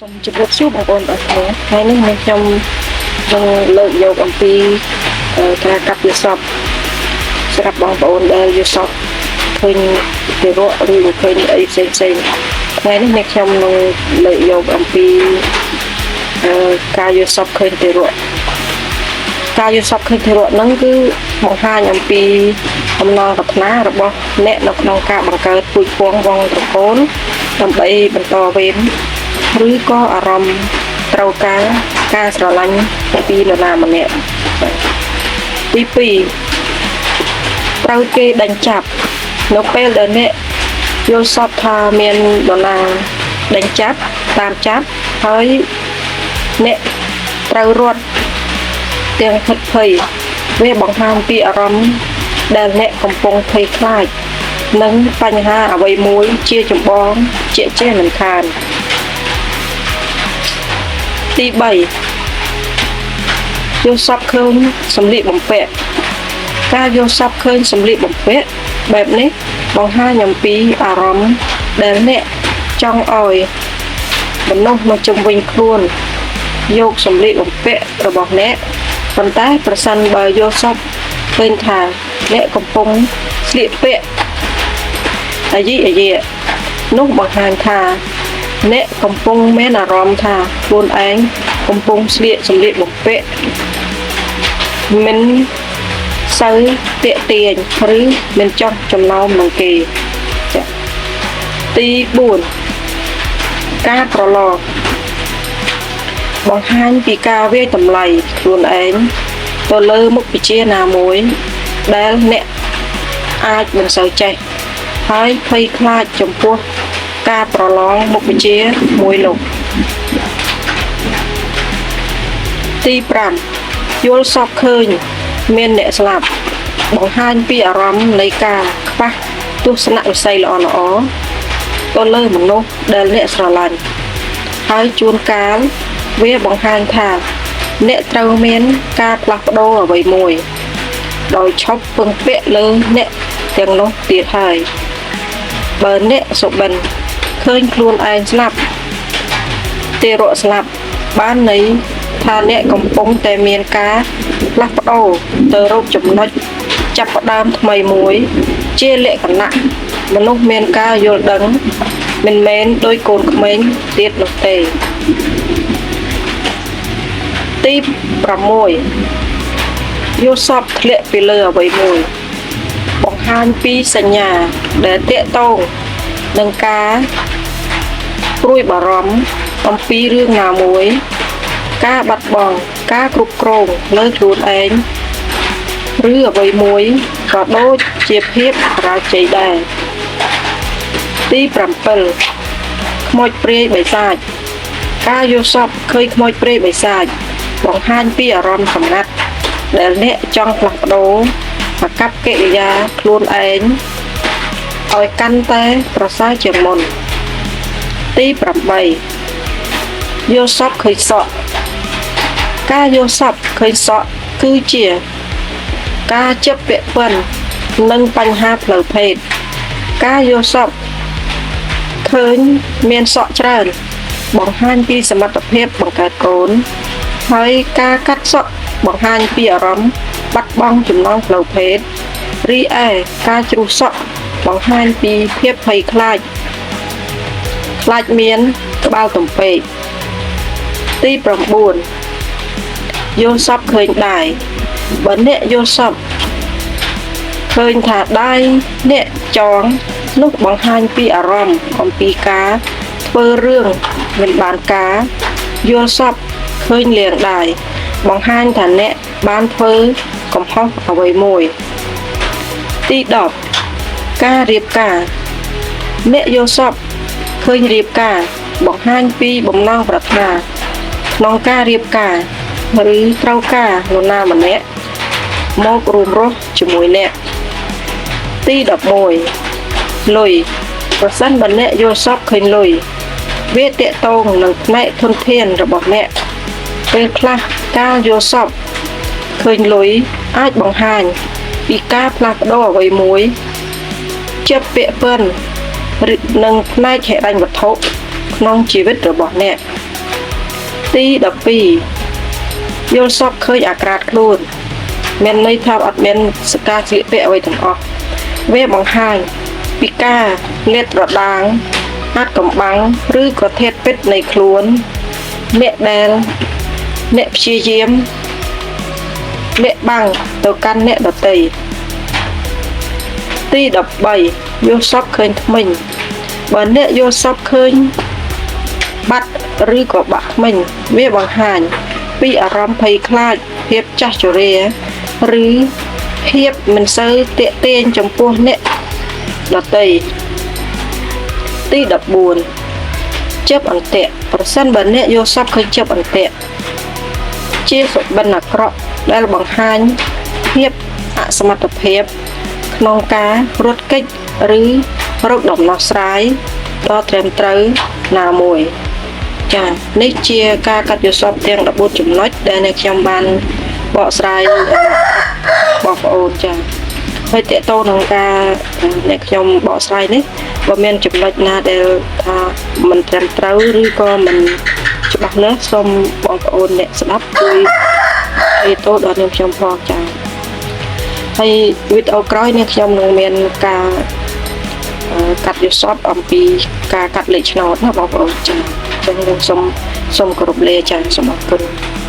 សូមជម្រាបសួរបងប្អូនអរគ្នាថ្ងៃនេះនាងខ្ញុំនឹងលើកយកអំពីអឺការកាត់យល់សប្តិសម្រាប់បងប្អូនដែលយល់សប្តិឃើញទារកឬក៏ឃើញអីផ្សេងផ្សេងៗថ្ងៃនេះនាងខ្ញុំនឹងលើកយកអំពីអឺការយល់សប្តិឃើញទារកការយល់សប្តិឃើញទារកហ្នឹងគឺបង្ហាញអំពីអំណងប្រាថ្នារបស់អ្នកនៅក្នុងការបង្កើតពូជពងវងត្រកូលដើម្បីបន្តវេន ឬក៏អារម្មណ៍ត្រូវការការស្រឡាញ់ពីនរណាម្នាក់បាទទី2ត្រូវគេដេញចាប់នៅពេលដែលអ្នកយល់សប្តិថាមាននរណាដេញចាប់តាមចាប់ហើយអ្នកត្រូវរត់ទាំងភិតភ័យវាបង្ហាញពីអារម្មណ៍ដែលអ្នកកំពុងភ័យខ្លាចនិងបញ្ហាអ្វីមួយជាចម្បងជាចេះមិនខាន ទី3យល់សប្តិឃើញសម្លៀកបំពាក់ការយល់សប្តិឃើញសម្លៀកបំពាក់បែបនេះបង្ហាញអំពីអារម្មណ៍ដែលអ្នកចង់ឲ្យមនុស្សមកជុំវិញខ្លួនយកសម្លៀកបំពាក់របស់អ្នកប៉ុន្តែប្រសិនបើយល់សប្តិឃើញថាអ្នកកំពុងស្លៀកពាក់អាយិអាយៈនោះបង្ហាញថា អ្នកកំពុងមានអារម្មណ៍ថាខ្លួនឯងកំពុងស្លៀកសម្លៀកបំពាក់មិនសូវទាក់ទាញឬមិនចោះចំណោមនឹងគេចា៎ទី4ការប្រឡងបង្ហាញពីការវាយតម្លៃខ្លួនឯងទៅលើមុខវិជ្ជាណាមួយដែលអ្នកអាចមិនសូវចេះហើយភ័យខ្លាចចំពោះការប្រឡងមុខវិជ្ជាមួយនោះទី5យល់សប្តិឃើញមានអ្នកស្លាប់បង្ហាញពីអារម្មណ៍នៃការខ្វះទស្សនវិស័យល្អៗទៅលើមនុស្សដែលអ្នកស្រឡាញ់ហើយជួនកាលវាបង្ហាញថាអ្នកត្រូវមានការផ្លាស់ប្ដូរអ្វីមួយដោយឈប់ពឹងពាក់លើអ្នកទាំងនោះទៀតហើយបើអ្នកសុបិនឃើញខ្លួនឯងស្លាប់ទារកស្លាប់បានន័យថាអ្នកកំពុងតែមានការផ្លាស់ប្ដូរទៅរកចំណុចចាប់ផ្ដើមថ្មីមួយ ជាលក្ខណៈមនុស្សមានការយល់ដឹងមិនមែនដូចកូនក្មេងទៀតនោះទេទី6យល់សប្តិធ្លាក់ពីលើអ្វីមួយ បង្ហាញពីសញ្ញាដែលតាក់ទងនឹងការព្រួយបារម្ភអំពីរឿងណាមួយ ការបាត់បង់ការគ្រប់គ្រងលើខ្លួនឯងឬអ្វីមួយក៏ដូចជាភាពបរាជ័យដែរទី7ខ្មោចព្រាយបិសាចការយល់សប្តិឃើញខ្មោចព្រាយបិសាចបង្ហាញពីអារម្មណ៍សម្ងាត់ដែលអ្នកចង់ផ្លាស់ប្ដូរអាកប្បកិរិយាខ្លួនឯងឲ្យកាន់តែប្រសើរជាងមុនទី8យល់សប្តិឃើញសក់ការយល់សប្តិឃើញសក់គឺជាការជាប់ពាក់ព័ន្ធនឹងបញ្ហាផ្លូវភេទការយល់សប្តិឃើញមានសក់ច្រើន បង្ហាញពីសមត្ថភាពបង្កើតកូន ហើយការកាត់សក់បង្ហាញពីអារម្មណ៍បាត់បង់ចំណងផ្លូវភេទរីឯការជ្រុះសក់បង្ហាញពីភាពភ័យខ្លាចខ្លាចមានក្បាលទំពេកទី9យល់សប្តិឃើញដៃបើអ្នកយល់សប្តិឃើញថាដៃអ្នកចងនោះបង្ហាញពីអារម្មណ៍អំពីការធ្វើរឿងមិនបានការយល់សប្តិឃើញលាងដៃបង្ហាញថាអ្នកបានធ្វើកំហុសអ្វីមួយទី10ការរៀបការអ្នកយល់សប្តិឃើញរៀបការបង្ហាញពីបំណងប្រាថ្នាក្នុងការរៀបការឬត្រូវការនរណាម្នាក់មករួមរស់ជាមួយអ្នកទី11លុយប្រសិនបើអ្នកយល់សប្តិឃើញលុយវាតាក់ទងនឹងផ្នែកធនធានរបស់អ្នកពេលខ្លះការយល់សប្តិឃើញលុយអាចបង្ហាញពីការផ្លាស់ប្ដូរអ្វីមួយជាប់ពាក់ព័ន្ធឬនឹងផ្នែកហិរញ្ញវត្ថុក្នុងជីវិតរបស់អ្នក។ ទី12យល់សប្តិឃើញអាក្រាតខ្លួន មានន័យថាអត់មានសការស្លៀកពាក់អ្វីទាំងអស់វាបង្ហាញពីការលាតត្រដាងអាថ៌កំបាំងឬក៏ធាតុពិតនៃខ្លួនអ្នកដែលអ្នកព្យាយាមលាក់បាំងទៅកាន់អ្នកដទៃទី13យល់សប្តិឃើញធ្មេញបើអ្នកយល់សប្តិឃើញបាត់ឬក៏បាក់ធ្មេញវាបង្ហាញពីអារម្មណ៍ភ័យខ្លាចភាពចាស់ជរាឬភាពមិនសូវទាក់ទាញចំពោះអ្នកដទៃទី14ជើបអន្ទាក់ប្រសិនបើអ្នកយល់សប្តិឃើញជើបអន្ទាក់ជាសុបិនអាក្រក់ដែលបង្ហាញភាពអសមត្ថភាពក្នុងការរត់គេចឬរកដំណោះស្រាយដ៏ត្រឹមត្រូវណាមួយ ចា៎នេះជាការកាត់យល់សប្តិទាំង14ចំណុចដែលអ្នកខ្ញុំបានបកស្រាយបងប្អូនចា៎ហើយតកតទៅនឹងការអ្នកខ្ញុំបកស្រាយនេះបើមានចំណុចណាដែលថាមិនត្រឹមត្រូវឬក៏មិនច្បាស់លាស់សូមបងប្អូនអ្នកស្ដាប់ជួយអេតូដល់នាងខ្ញុំផងចា៎ហើយវីដេអូក្រោយនេះខ្ញុំនឹងមានការកាត់យល់សប្តិអំពីការកាត់លេខឆ្នោតណាបងប្អូនចា៎ចឹងខ្ញុំសូមសូមគោរពលាចា៎សូមអរគុណ។